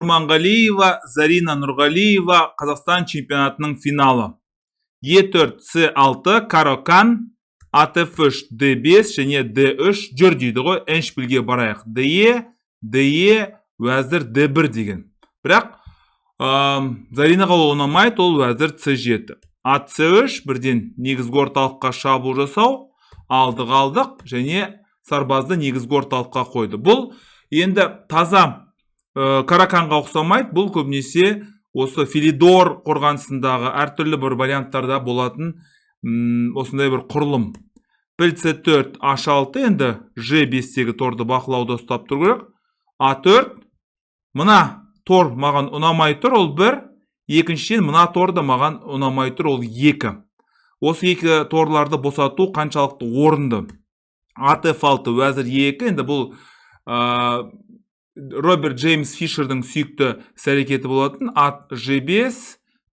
Құрманғалиева, Зарина Нұрғалиева, Қазақстан чемпионатының финалы. Е4, С6, Каро-Канн, ат F3, D5 және D3. Жүр дейді ғой, эндшпильге барайық. DE, DE, уәзір D1 деген. Бірақ Заринаға ол ұнамайды, ол уәзір C7. Ат C3, бірден негізгі орталыққа шабуыл жасау, алдық, алдық және сарбазды негізгі орталыққа қойды. Бұл енді таза Каро-Каннға ұқсамайды, бұл көбінесе осы Филидор қорғанысындағы әртүрлі бір варианттарда болатын осындай бір құрылым. Піл C4, H6, енді G5-тегі торды бақылауда ұстап тұру керек. А4, мына тор маған ұнамай тұр, ол бір. Екіншіден, мына тор да маған ұнамай тұр, ол екі. Осы екі торларды босату қаншалықты орынды? Ат F6, уәзір E2, енді бұл Роберт Джеймс Фишердің сүйікті іс әрекеті болатын. Ат G5,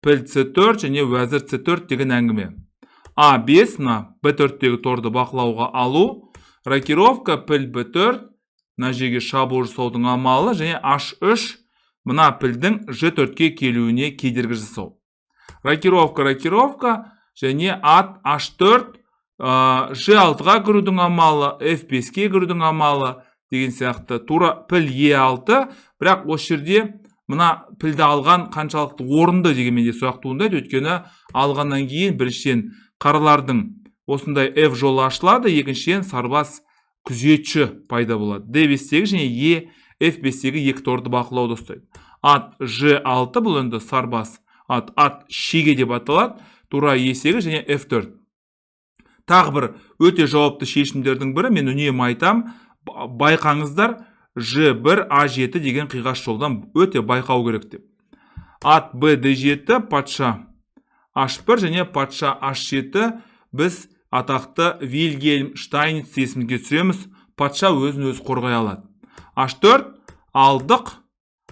піл C4 және уәзір C4 деген әңгіме. А5, мына B4-тегі торды бақылауға алу, рокировка, піл B4, мына жерге шабуыл жасаудың амалы және H3, мына пілдің G4-ке келуіне кедергі жасау. Рокировка, рокировка және ат H4, G6-ға кірудің амалы, F5-ке кірудің амалы деген сияқты. Тура піл Е6, бірақ осы жерде мына пілді алған қаншалықты орынды деген менде сұрақ туындайды, өйткені алғаннан кейін біріншіден, қаралардың осындай F жолы ашылады, екіншіден, сарбаз күзетші пайда болады. D5-тегі және E F5-тегі екі торды бақылауда ұстайды. Ат G6, бұл енді сарбаз ат, ат шеге деп аталады, тура E8 және F4. Тағы бір өте жауапты шешімдердің бірі, мен үнемі айтам, байқаңыздар, Ж1 А7 деген қиғаш жолдан өте байқау керек деп. Ат Б Д7, патша H1 және патша H7. Біз атақты Вильгельм Штайниц есімізге түсіреміз. Патша өзін өзі қорғай алады. H4, алдық,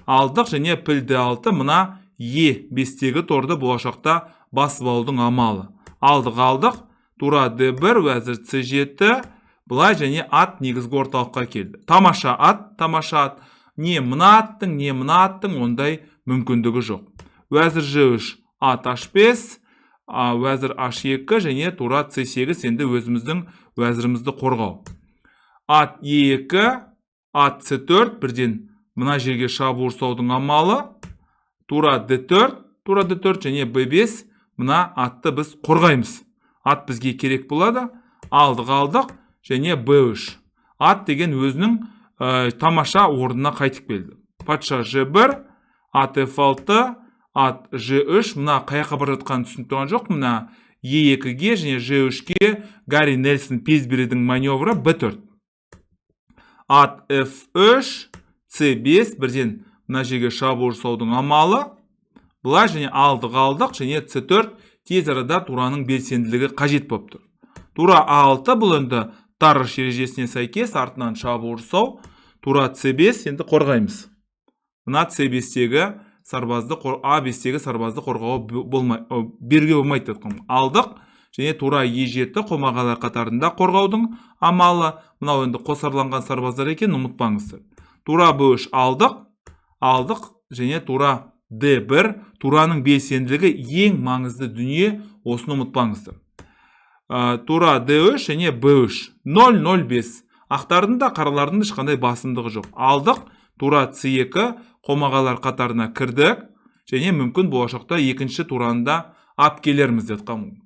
алдық және піл D6, мына Е5-тегі торды болашақта басып алудың амалы. Алдық, алдық, тура D1, уәзір C7, былай және ат негізгі орталыққа келді. Тамаша ат, тамаша ат. Не мына аттың, не мына аттың ондай мүмкіндігі жоқ. Уәзір Ж3, ат H5, уәзір H2 және тура C8, енді өзіміздің уәзірімізді қорғау. Ат E2, ат C4, бірден мына жерге шабуыл жасаудың амалы. Тура D4, тура D4 және B5, мына атты біз қорғаймыз. Ат бізге керек болады. Алдық, алдық және B3. Ат деген өзінің тамаша орнына қайтып келді. Патша Ж1, ат F6, ат Ж3, мына қай жаққа бара жатқанын түсініп тұрған жоқ. Мына Е2-ге және Ж3-ке Гарри Нельсон Пильсберидің маневрі. B4. Ат F3, C5, бірден мына жерге шабуыл жасаудың амалы. Былай және алдық, алдық және C4, тез арада тураның белсенділігі қажет болып тұр. Тура А6, бұл енді Таррош ережесіне сәйкес артынан шабуыл жасау. Тура C5, енді қорғаймыз. Мына C5-тегі сарбазды, А5-тегі сарбазды қорғауға болмай, беруге болмайды деп жатқанмын. Алдық және тура Е7, қомағайлар қатарында қорғаудың амалы. Мынау енді қосарланған сарбаздар екен, ұмытпаңыздар. Тура Б3, алдық, алдық және тура Д1, тураның белсенділігі ең маңызды дүние, осыны ұмытпаңыздар. Тура Д3 және Б3, 0-0-5. Ақтардың да, қаралардың да ешқандай басымдығы жоқ. Алдық, тура С2, қомағайлар қатарына кірдік және мүмкін болашақта екінші тураны да ап келерміз деп жатқанмын.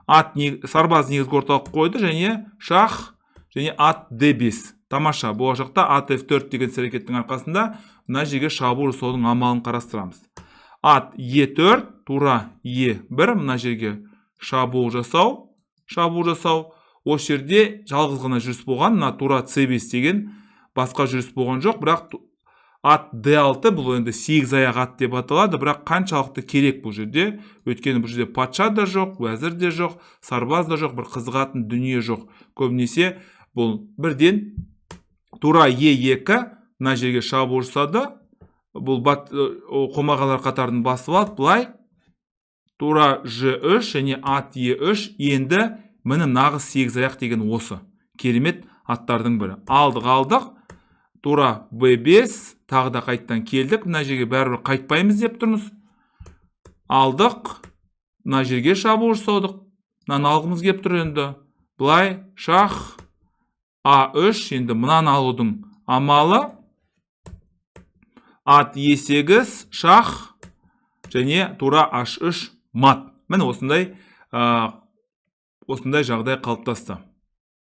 Ат сарбаз негізгі орталық қойды және шах және ат D5. Тамаша, болашақта ат F4 деген іс әрекеттің арқасында мына жерге шабуыл жасаудың амалын қарастырамыз. Ат Е4, тура Е1, мына жерге шабуыл жасау, шабуыл жасау. Осы жерде жалғыз ғана жүріс болған, мына тура C5 деген, басқа жүріс болған жоқ, бірақ ат D6, бұл енді сегіз аяқ ат деп аталады, бірақ қаншалықты керек бұл жерде? Өйткені бұл жерде патша да жоқ, уәзір де жоқ, сарбаз да жоқ, бір қызығатын дүние жоқ. Көбінесе бұл бірден тура Е2, мына жерге шабуыл жасады. Бұл қомағайлар қатарын басып алды, былай тура Ж3 және ат Е3. Енді міне, нағыз сегіз аяқ деген осы. Керемет аттардың бірі. Алдық, алдық. Тура b5, тағы да қайттан келдік. Мына жерге бәрібір қайтпаймыз деп тұрмыз. Алдық, мына жерге шабуыл жасадық. Мынаны алғымыз келіп тұр енді. Былай, шах а3. Енді мынаны алудың амалы ат e8, шах және тура h3, мат. Міне, осындай жағдай қалыптасты.